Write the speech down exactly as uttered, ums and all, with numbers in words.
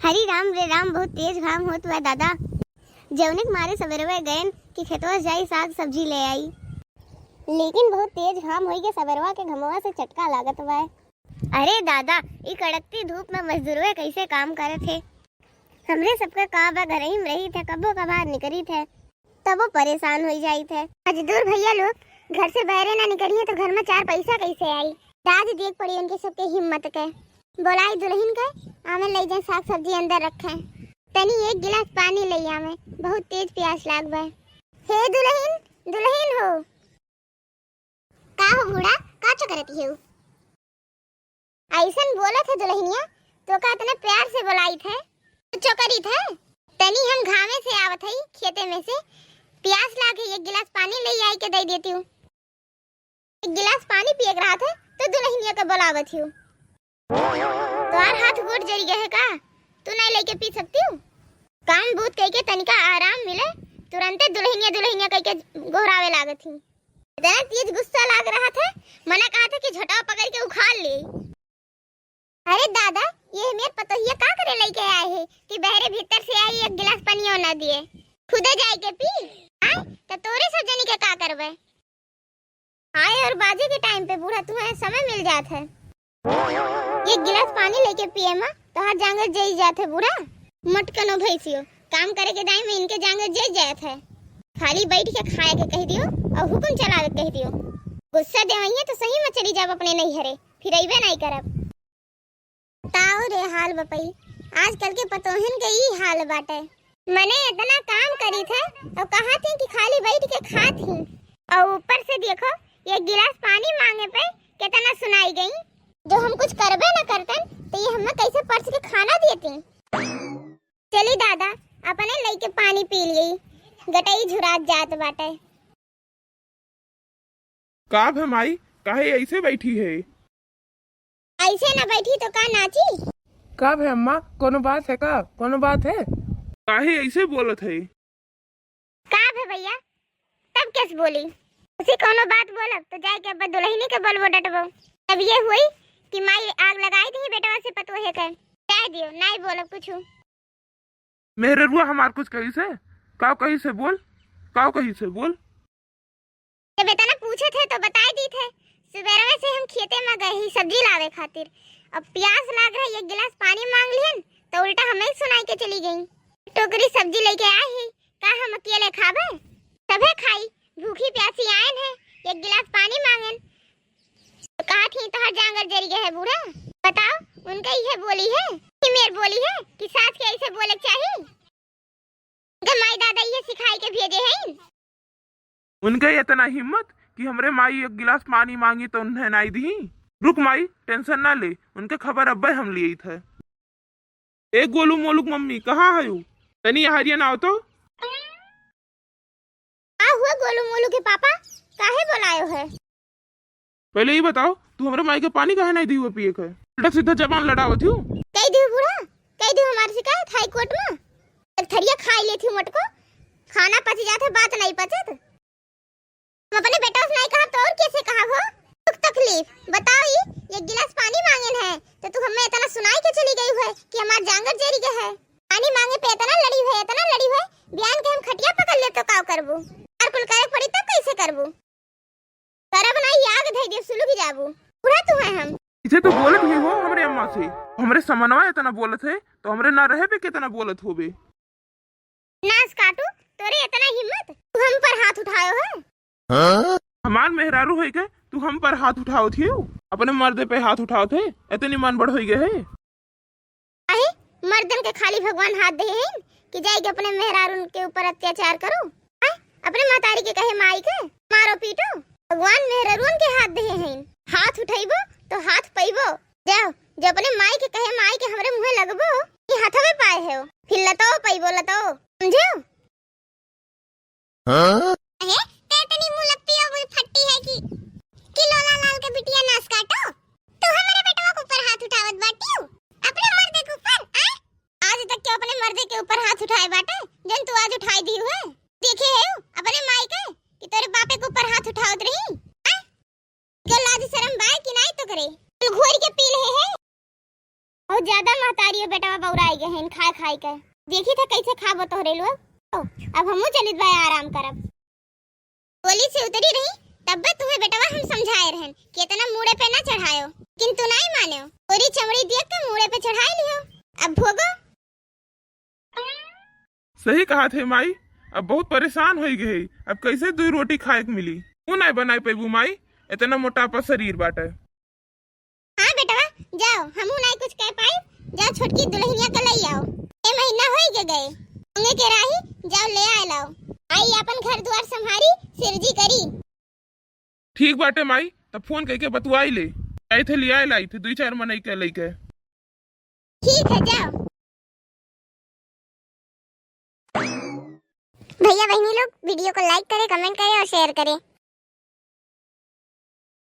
अरे राम रे राम, बहुत तेज घाम होत बा दादा। जौने के मारे सबेरवे गयन कि खेतवा जाई साग सब्जी ले आई, लेकिन बहुत तेज घाम होई के सबेरवा के घमवा से चटका लागत बा। अरे दादा, ई कड़कती धूप में मजदूरवे कैसे काम करत हे? हमरे सबका का बा, घरही में रहित है, कबो कभार निकरित है, तबो परेशान होई जाइत है। मजदूर भैया लोग घर से बाहरे ना निकरिहे तो घर में चार पैसा कैसे आई? दाद देख पड़ी उनके सबके हिम्मत के। बोलाई दुल्हन के, आवे लई जाए साग सब्जी अंदर रखे। तनी एक गिलास पानी लई आवे, बहुत तेज प्यास लाग बा। हे दुल्हन, दुल्हन हो। का हो बूढ़ा, का चकरत हेउ? अइसन बोलत है दुल्हनिया, तो का इतना प्यार से बोलाइत है? तो चोकरित है? तनी हम घामे से आवत हई खेते में से, प्यास लागे, एक गिलास पानी ले आई के दे देती हूँ। एक गिलास पानी पिए के रहत है तो दुल्हनिया के बोलावत हियो। तोहार हाथ गोड़ जरी गए है का? तू नहीं लेके पी सकती हूँ? काम बूत कह के तनिका आराम मिले, तुरंते दुल्हनिया दुल्हनिया कह के गोहरावे लागत ही। इतना तेज गुस्सा लाग रहा था, मना कहा था कि झोटावा पकड़ के उखाड़ ले। अरे दादा, ये मेर पतोहिया का करे लेके आए है कि बहरे भीतर से आई, एक गिलास पनियो ना दिए, खुदे जाए के पी। आए तो तोरे सब जनी के का करबे? आए और बाजे के टाइम पे बूढ़ा तुम्हें समय मिल जात है। एक गिलास पानी लेके पिए मा तोहार जांगर जई जात है बूढ़ा। मटकनो भैंसियो, काम करे के टाइम में इनके जांगर जई जात है। खाली बैठ के खाए के कह दियो और हुकुम चलावे के कह दियो। गुस्सा देवइया तो सही में चली जाब अपने नैहरे, फिर अइबे नहीं करब। बताओ रे हाल बपई, आजकल के पतोहन के ई हाल बाटे। मने इतना काम करी थे और कहा थे कि खाली बैठ के खात ही, और ऊपर से देखो ये गिलास पानी मांगे पे कितना सुनाई गई। जो हम कुछ करबे न करतन तो ये हमें कैसे परस के खाना देती। चली दादा, अपने लइके पानी पी ली, गटई झुरात जात बाटे। का भे माई, काहे ऐसे बैठी है? ऐसे ना बैठी तो का नाची? का भे अम्मा, कोनो बात है का? कोनो बात है? काहे ऐसे बोलत है? का भे भैया, तब कैसे बोली? उसी कोनो बात बोलब तो जाए के अब दुल्हनी के बोलबो डटबो। तब ये हुई कि माई आग लगाई दी बेटवा से पतोहे के। जाए दियो, नहीं बोलब कुछ। मेहररुआ हमार कुछ कही से? का कही से बोल? का कही से बोल? जब इतना पूछे थे तो बताए दी थे। सुबेरवे से हम खेते में गए ही सब्जी लावे खातिर। अब प्यास लाग रही, एक गिलास पानी मांग लिहन तो उल्टा हमें ही सुनाई के चली गई। टोकरी सब्जी लेके आई ही, का हम अकेले खाबे? सभे खाई, भूखी प्यासी आयन है, एक गिलास पानी मांगन। तो कहा थी तोहर जांगर जरी गए है बूढ़ा। बताओ, उनका यह बोली है कि मेर बोली है कि सास के ऐसे बोले के चाही? उनके माई दादा ये सिखाई के भेजे हैं। उनके इतना हिम्मत कि हमरे माई एक गिलास पानी मांगी तो उन्हें नाई दी। रुक माई, टेंशन ना ले, उनके खबर अब्बे हम लिए थे। ए गोलू मोलू के मम्मी, कहाँ है यू? तनी हरिया ना आओ तो। का हुआ गोलू मोलू के पापा, काहे बोलायो है? पहले ये बताओ, तू हमरे माई के पानी काहे नहीं दी हुआ पिए के? उल्टा सीधा जबान लड़ावत हूँ। कह दी बूढ़ा, कह दी हमारी शिकायत हाई कोर्ट में। एक थरिया खाई लेती हूँ मटको, खाना पच जात है, बात नहीं पचत। हम अपने बेटा से नहीं कहा तो और कैसे कहा हो? दुख तकलीफ बताओ, ये एक गिलास पानी मांगन है तो तू हमें इतना सुनाई के चली गई है कि हमार जांगर जरी गए है। पानी मांगे पे इतना लड़ी है, इतना लड़ी है, बियान के हम खटिया पकड़ ले तो का करबू? और कुल करे पड़ी तब कैसे करबू? करब ना, ये आग धई दे, सुलग जाबू। बूढ़ा तू है हम। इसे तो बोलत ही हो हमरे अम्मा से, हमरे समनवा इतना बोलत है तो हमरे ना रहे पे कितना बोलत होबे। नास काटू, तोरे इतना हिम्मत, तू हम पर हाथ उठायो है? हाँ? हमार मेहरारू है के तू हम पर हाथ उठावत हियो? अपने मर्दे पे हाथ उठावत है, इतनी मन बढ़ होई गए है। काहे? मर्दन के खाली भगवान हाथ दे हैं कि जाए के अपने मेहरारून के ऊपर अत्याचार करो? हैं? अपने महतारी के कहे माई के मारो पीटो? भगवान मेहरारून के हाथ दे हैं, हाथ उठैबो तो हाथ पैबो। जाओ, जो अपने माई के कहे माई के हमरे मुँहे लगबो, ये हाथवे पाए है, फिर लतो पैबो लतो, समझे? हाँ? अहे, ते इतनी मुँह लगती हो, मुँह फट्टी है कि, कि लोला लाल के बिटिया नास काटो। तू हमारे बेटवा के ऊपर हाथ उठावत बाटी हो, अपने मर्दे के ऊपर, आय? आज तक के अपने मर्दे के ऊपर हाथ उठाए बाटे, जन तू आज उठाई दी हुए। देखे है अपने माई के कि तेरे बापे के ऊपर हाथ उठावत रही, आय? के लाज शरम बाय कि नाई तो करे? तू घोर के पी ले है। बहुत ज्यादा महतारी हो बेटवा बौराई गए हैं, खाए खाई के। देखी था कैसे खाबो तोहरे लोग। ओ, अब हमहू चलित बा आराम करब। गोली से उतरी रही, तब्बे तुम्हें बेटवा हम समझाए रहन कि इतना मूड़े पे ना चढ़ायो, किंतु नाई मान्यो। तोरी चमड़ी देख के मूड़े पे चढ़ाए लियो। अब भोगो। सही कहा थे माई, अब बहुत परेशान होई गए, अब कैसे दुई रोटी खाए के मिली? तू नाई बनाई पैबू माई, इतना मोटापा शरीर बाटे। हाँ बेटवा, जाओ, हमहू नाई कुछ कह पाई। जाओ छोटकी दुल्हनिया के लई आओ, ए महीना होई के गए, उंगे के राही, जाओ ले आए लाओ। आई अपन घर दुआर संभारी, सिरजी करी। ठीक बाटे माई, तब फोन करके बतुआई ले, आई थे ले आए लाई थे दुई चार मनई के लइके। ठीक है, जाओ। भैया बहनी लोग, वीडियो को like करें, comment करें और share करें।